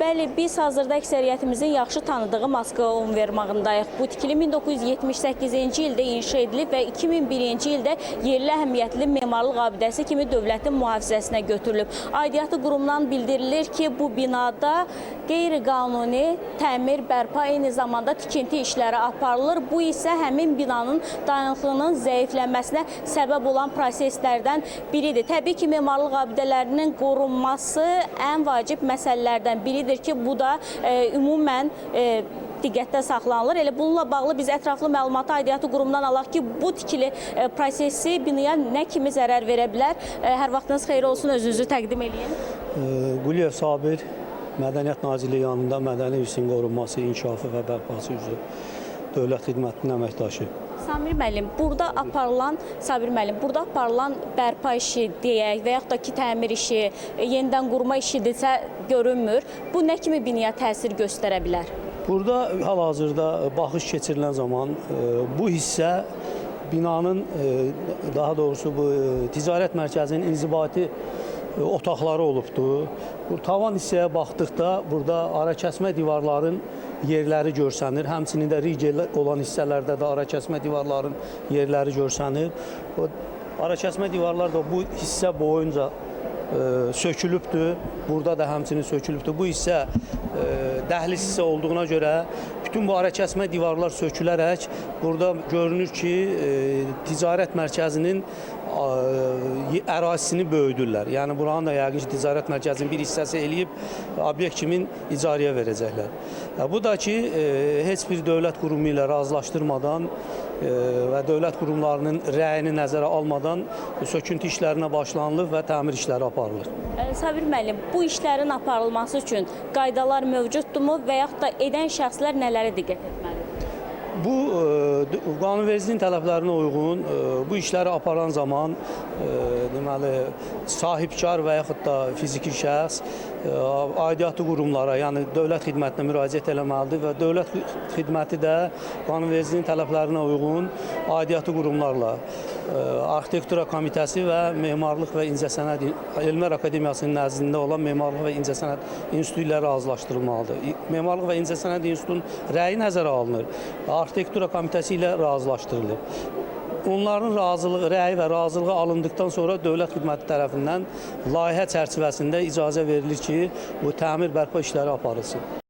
Bəli, biz hazırda əksəriyyətimizin yaxşı tanıdığı Moskva Umvermağındayıq. Bu tikili 1978-ci ildə inşa edilib və 2001-ci ildə yerli əhəmiyyətli memarlıq abidəsi kimi dövlətin mühafizəsinə götürülüb. Aidiyyatı qurumdan bildirilir ki, bu binada qeyri-qanuni təmir, bərpa, eyni zamanda tikinti işləri aparılır. Bu isə həmin binanın dayanıqlığının zəifləməsinə səbəb olan proseslərdən biridir. Təbii ki, memarlıq abidələrinin qorunması ən vacib məsələlərdən biridir ki, bu da ümumən diqqətdə saxlanılır. Elə bununla bağlı biz ətraflı məlumatı aidiyyatı qurumdan alaq ki, bu tikili prosesi binaya nə kimi zərər verə bilər? Hər vaxtınız xeyir olsun, özünüzü təqdim eləyin. Quliyev Sabir, Mədəniyyət Nazirliyi yanında mədəni irsin qorunması, inkişafı və bərpası üzrə Dövlət Xidmətinin əməkdaşı. Samir müəllim, burada aparılan, Sabir müəllim, burada aparılan bərpa işi deyək və yaxud da ki, təmir işi, yenidən qurma işidirsə görünmür. Bu nə kimi binaya təsir göstərə bilər? Burada hal-hazırda baxış keçirilən zaman bu hissə binanın, daha doğrusu bu ticarət mərkəzinin inzibati otaqları olubdur. Bu tavan hissəyə baxdıqda burada arakəsmə divarların yerləri görsənir. Həmçinin də rigel olan hissələrdə də arakəsmə divarların yerləri görsənir. O arakəsmə divarlar da bu hissə boyunca sökülübdür. Burada da həmçinin sökülübdür. Bu hissə dəhliz hissə olduğuna görə bütün bu arakəsmə divarlar sökülərək burada görünür ki, ticarət mərkəzinin ərazisini böyüdürlər. Yəni buranın da yəqin ki, ticarət mərkəzinin bir hissəsi eləyib obyekt kimi icarəyə verəcəklər. Bu da ki, heç bir dövlət qurumu ilə razılaşdırmadan və dövlət qurumlarının rəyini nəzərə almadan söküntü işlərinə başlanılır və təmir işləri aparılır. Sabir müəllim, bu işlərin aparılması üçün qaydalar mövcuddurmu və yaxud da edən şəxslər nələrə diqqət etməlidir? Bu qanunvericiliyin tələblərinə uyğun bu işləri aparan zaman deməli sahibkar və yaxud da fiziki şəxs aidiyyatı qurumlara, yəni dövlət xidmətinə müraciət eləməlidir və dövlət xidməti də qanunvericiliyin tələblərinə uyğun aidiyyatı qurumlarla Arxitektura Komitəsi və Memarlıq və İncəsənət Elmlər Akademiyasının nəzdində olan Memarlıq və İncəsənət İnstitutu ilə razılaşdırılmalıdır. Memarlıq və İncəsənət İnstitutunun rəyi nəzərə alınır. Arxitektura Komitəsi ilə razılaşdırılır. Onların razılığı, rəyi və razılığı alındıqdan sonra dövlət xidməti tərəfindən layihə çərçivəsində icazə verilir ki, bu təmir bərpa işləri aparılsın.